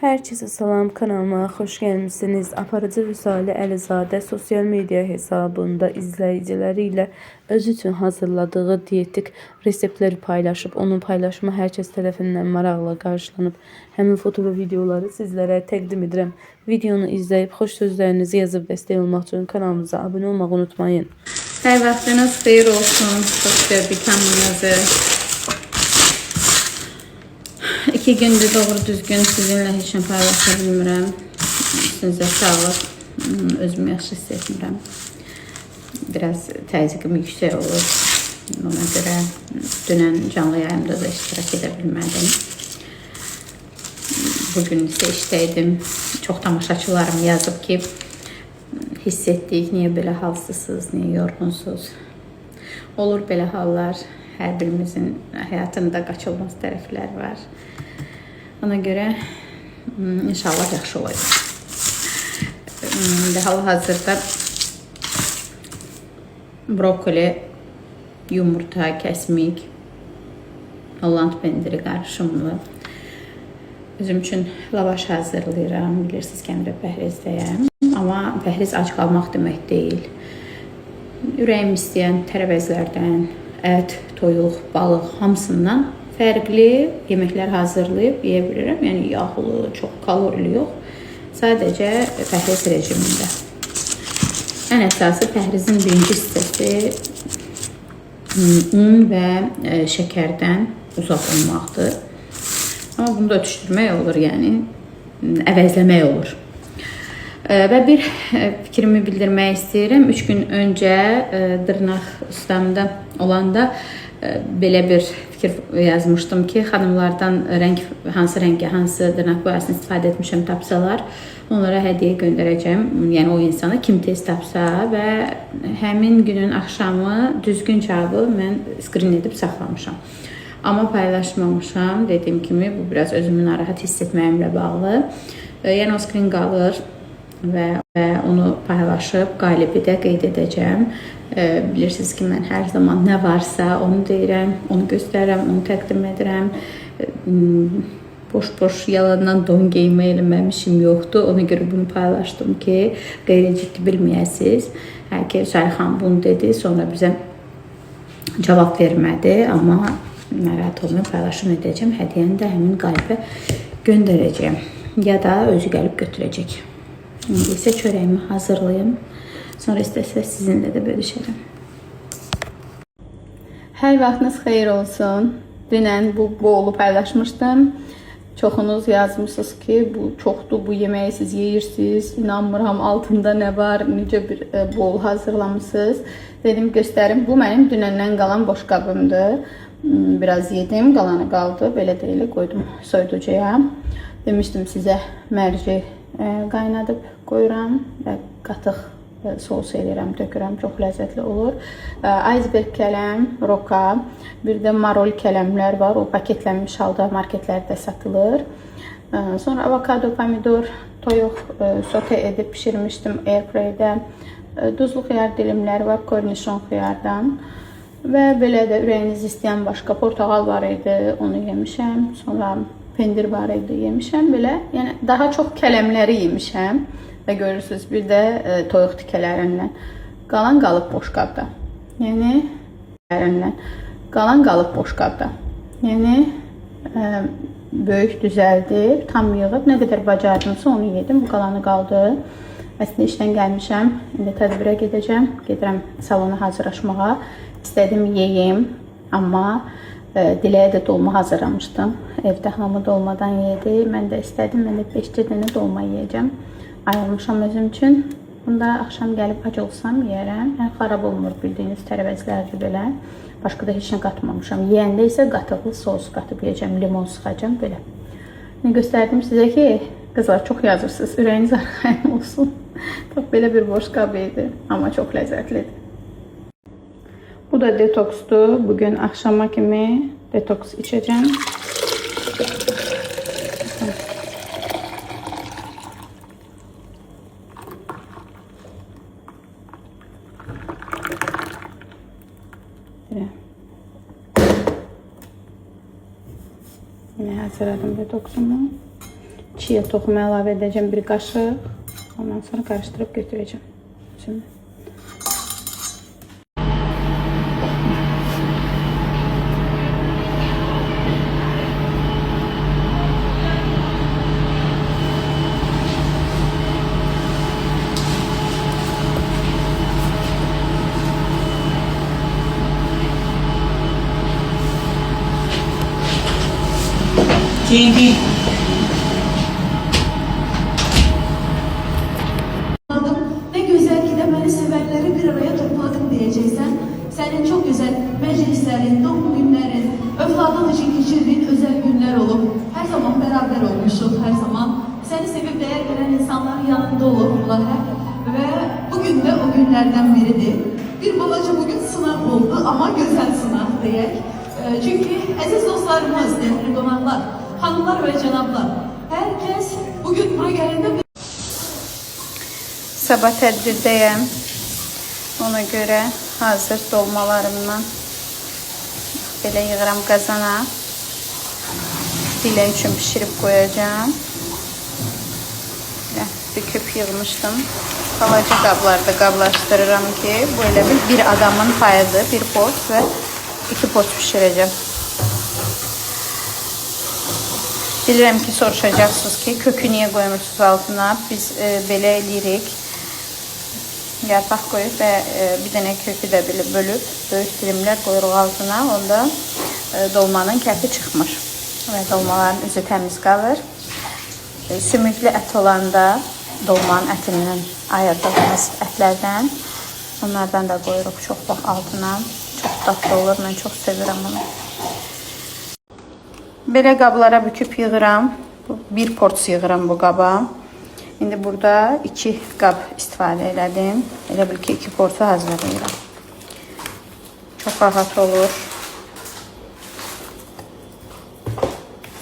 Herkese salam, kanalıma hoş gelmişsiniz. Aparıcı Vüsalə Əlizadə sosial media hesabında izləyiciləri ilə özü üçün hazırladığı dietik reseptləri paylaşıb. Onun paylaşımı hər kəs tərəfindən maraqla qarşılanıb. Həmin foto və videoları sizlərə təqdim edirəm. Videonu izləyib xoş sözlərinizi yazıb dəstək olmaq üçün kanalımıza abunə olmağı unutmayın. Hər vaxtınız xeyir olsun. Xoş gördük hamınızı. 2 gündür doğru düzgün sizinlə heç nə paylaşa bilmirəm. Üstünüzə sağlıq. Özümü yaxşı hiss etmirəm. Biraz təzyiqim yüksək olur. Ona görə dünən canlı yayımda da iştirak edə bilmədim. Bugün isə işdəydim. Çox tamaşaçılarım yazıb ki, hiss etdik, niyə belə halsızsınız, niyə yorğunsuz. Olur belə hallar. Hər birimizin həyatında qaçılmaz tərəflər var. Ona görə inşallah yaxşı olacaq. İndi hal-hazırda brokoli, yumurta, kəsmik, Holland pendiri qarışımlı. Özüm üçün lavaş hazırlayıram. Bilirsiniz ki, həm də pəhrizdəyəm. Amma pəhriz ac qalmaq demək deyil. Ürəyim istəyən tərəvəzlərdən, ət, toyuq, balıq hamısından fərqli yeməklər hazırlayıb yeyə bilirəm. Yəni yağlı, çox kalorili yox. Sadəcə pəhriz rejimində. Ən əsası pəhrizin birinci hissəsi un və şəkərdən uzaq olmaqdır. Amma bunu da ötüşdürmək olur, yəni əvəzləmək olur. Və bir fikrimi bildirmək istəyirəm. 3 gün öncə dırnaq ustamda olanda belə bir fikir yazmışdım ki, xanımlardan rəng hansı rəngə, hansı dırnaq boyasını istifadə etmişəm tapsalar, onlara hədiyyə göndərəcəm. Yəni o insana kim tez tapsa və həmin günün axşamı düzgün cavabı mən skrin edib saxlamışam. Amma paylaşmamışam. Dediyim kimi bu biraz özümü narahat hiss etməyimlə bağlı. Yəni o skrin qalır və onu paylaşıb qalibi də qeyd edəcəm. Bilirsiniz ki, mən hər zaman nə varsa onu deyirəm, onu göstərirəm, onu təqdim edirəm. Boş-boş yalandan don geymək elə mənim işim yoxdur. Ona görə bunu paylaşdım ki, qeyri-ciddi bilməyəsiniz. Hə ki, Vüsalə xanım bunu dedi, sonra bizə cavab vermədi, amma narahat olmayın, paylaşım edəcəm. Hədiyyəni də həmin qalibə göndərəcəyəm. Ya da özü gəlib götürəcək. İndi isə çörəyimi hazırlayım. Sonra istəsə sizinlə də bölüşərəm. Hər vaxtınız xeyir olsun. Dünən bu bolu paylaşmışdım. Çoxunuz yazmışsınız ki, bu çoxdur, bu yeməyi siz yeyirsiniz. İnanmıram, altında nə var, necə bir bol hazırlamışsınız. Dedim göstərim. Bu mənim dünəndən qalan boş qabımdır. Biraz yedim, qalanı qaldı. Belə deyil, qoydum soyuducuya. Demişdim sizə mərci qaynadıb qoyuram və qatıq sos eləyirəm, tökürəm, çox ləzzətli olur. Iceberg kələm, roka, bir də marol kələmlər var. O paketlənmiş halda marketlərdə satılır. Sonra avokado, pomidor, toyuq sote edib bişirmişdim airfryerdə. Duzlu xiyar dilimləri var, kornişon xiyardan. Və belə də ürəyiniz istəyən başqa portağal var idi, onu yemişəm. Sonra pendir var idi, yemişəm belə. Yəni daha çox kələmləri yemişəm. Və görürsüz bir də toyuq tikələrindən. Qalan qalıb boş qabda. Yəni lərindən. Qalan qalıb boş qabda. Yəni böyük düzəldib, tam yığıb nə qədər bacardımsa onu yedim. Bu qalanı qaldı. Əslində işdən gəlmişəm. İndi tədbirə gedəcəm. Gedirəm salona hazırlaşmağa. İstədim yeyim, amma Diləyə də dolma hazırlamışdım. Evdə hamı dolmadan yedi. Mən də istədim. Mən də 5 dənə dolma yeyəcəm. Ayırmışam özüm üçün. Bunda axşam gəlib ac olsam yeyərəm. Yəni xarab olmur bildiyiniz tərəvəzlərdir belə. Başqa da heç nə qatmamışam. Yeyəndə isə qatıqlı sos qatıb yeyəcəm, limon sıxacam belə. Nə göstərdim sizə ki, qızlar çox yazırsınız. Ürəyiniz arxayın olsun. Bax belə bir boş qab idi, amma çox ləzzətlidir. Bu da detoksdur. Bugün axşama kimi detoks içəcəm. Belə. Yine hazırladım detoksumu. Chia toxumu əlavə edəcəm bir qaşıq. Ondan sonra qarışdırıb götürəcəm. Şimdi. TV. Ne güzel ki de beni sevenleri bir araya topladım diyeceksen. Senin çok güzel meclislerin, doğum günlerin, övladın için geçirdiğin özel günler olup, her zaman beraber olmuşuz, her zaman. Seni sevip değer veren insanların yanında olublar hep. Ve bugün de o günlerden biridir. Bir balaca bugün sınav oldu ama güzel sınav diyek. Çünkü aziz dostlarımız, değerli konaklar, hanımlar ve cenaplar, herkes bugün buraya geldiğinde Sabah tədbirdəyəm. Ona görə hazır dolmalarımdan belə yığıram qazana. Dilə üçün pişirib qoyacağam. Belə büküb yığmışdım. Balaca qablarda qablaşdırıram ki, bu elə bil bir adamın payıdır. Bir port və iki port pişirəcəm. Bilirəm ki, soruşacaqsınız ki, kökü niyə qoymursunuz altına? Biz belə eləyirik. Yarpaq qoyub və bir dənə kökü də belə bölüb böyük dilimlər qoyuruq altına. Onda dolmanın kəfi çıxmır və dolmaların üzü təmiz qalır. Sümüklü ət olanda dolmanın ətindən ayırdığımız ətlərdən onlardan da qoyuruq çox vaxt altına. Çox dadlı olur. Mən çox sevirəm onu. Belə qablara büküb yığıram. Bir porsiya yığıram bu qaba. İndi burada 2 qab istifadə elədim. Elə bil ki, 2 porsiya hazırlayıram. Çox rahat olur.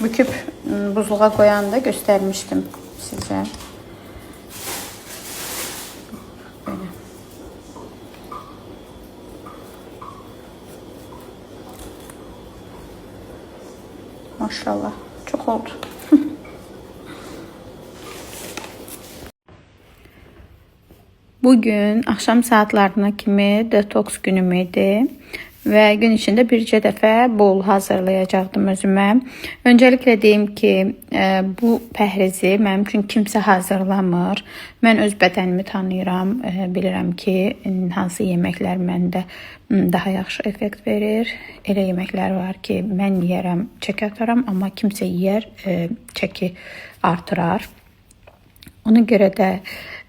Büküb buzluğa qoyanda göstərmişdim sizə. Belə. Maşallah, çox oldu. Bugün axşam saatlarına kimi detoks günüm idi və gün içində bircə dəfə bol hazırlayacaqdım özümə. Öncəliklə deyim ki, bu pəhrizi mənim üçün kimsə hazırlamır. Mən öz bədənimi tanıyıram, bilirəm ki, hansı yeməklər məndə daha yaxşı effekt verir. Elə yeməklər var ki, mən yeyərəm, çəki ataram, amma kimsə yeyər, çəki artırar. Ona görə də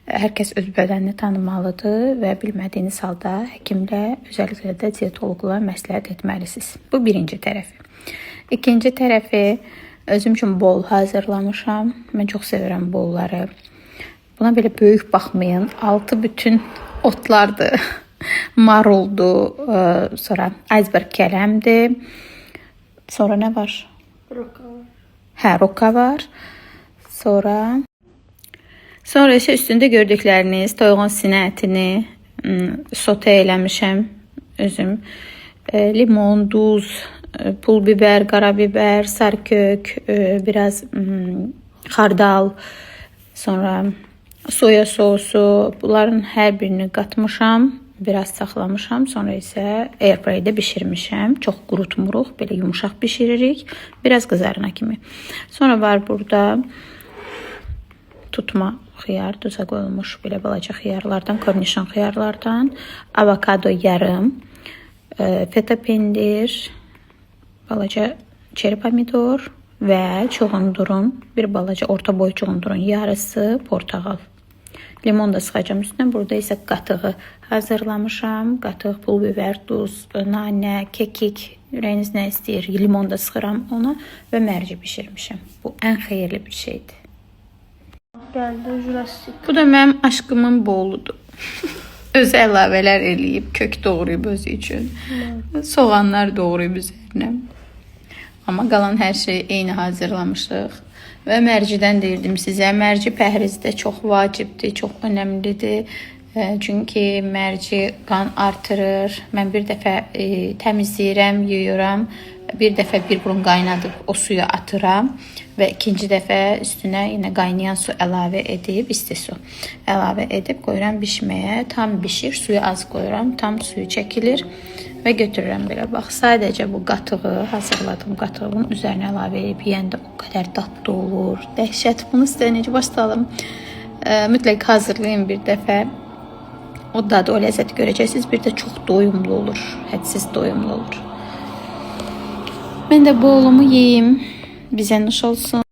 hər kəs öz bədənini tanımalıdır və bilmədiyiniz halda həkimlə, özəlliklə də dietoloqla məsləhət etməlisiniz. Bu birinci tərəfi. İkinci tərəfi, özüm üçün bol hazırlamışam. Mən çox sevirəm bolları. Buna belə böyük baxmayın. Altı bütün otlardır. Maruldur, sonra iceberg kələmdir. Sonra nə var? Roka var. Hə, roka var. Sonra isə üstündə gördükləriniz toyuğun sinə ətini sote eləmişəm özüm. Limon, duz, pul biber, qarabiber, sarı kök, biraz xardal, sonra soya sosu. Bunların hər birini qatmışam, biraz saxlamışam. Sonra isə airfryerdə bişirmişəm. Çox qurutmuruq, belə yumuşaq bişiririk. Biraz qızarana kimi. Sonra var burada tutma xiyar, duza qoyulmuş belə balaca xiyarlardan, kornişon xiyarlardan, avokado yarım, feta pendir, balaca çeri pomidor və çuğundurun, bir balaca orta boy çuğundurun yarısı, portağal. Limon da sıxacağım üstünə. Burada isə qatığı hazırlamışam. Qatıq, pul biber, duz, nanə, kekik, ürəyiniz nə istəyir, limon da sıxıram ona və mərci bişirmişəm. Bu ən xeyirli bir şeydir. Geldi Jurassic. Bu da mənim aşkımın boludur. Özü əlavələr eləyib, kök doğrayıb özü üçün. Soğanlar doğrayıb üzərinə. Amma qalan hər şeyi eyni hazırlamışıq. Və mərcidən deyirdim sizə, mərci pəhrizdə çox vacibdir, çox önəmlidir. Çünki mərci qan artırır. Mən bir dəfə təmizləyirəm, yuyuram Bir dəfə bir burun qaynadıb o suyu atıram və ikinci dəfə üstünə yenə qaynayan su əlavə edib, isti su əlavə edib qoyuram bişməyə. Tam bişir, suyu az qoyuram, tam suyu çəkilir və götürürəm belə. Bax, sadəcə bu qatığı, hazırladığım qatığı bunun üzərinə əlavə edib yeyəndə o qədər dadlı olur. Dəhşət. Bunu sizə necə başlayalım? Mütləq hazırlayın bir dəfə. O dadı, o ləzzəti görəcəksiniz. Bir də çox doyumlu olur. Hədsiz doyumlu olur. Mən də bu oğlumu yeyim. Bizə nuş olsun.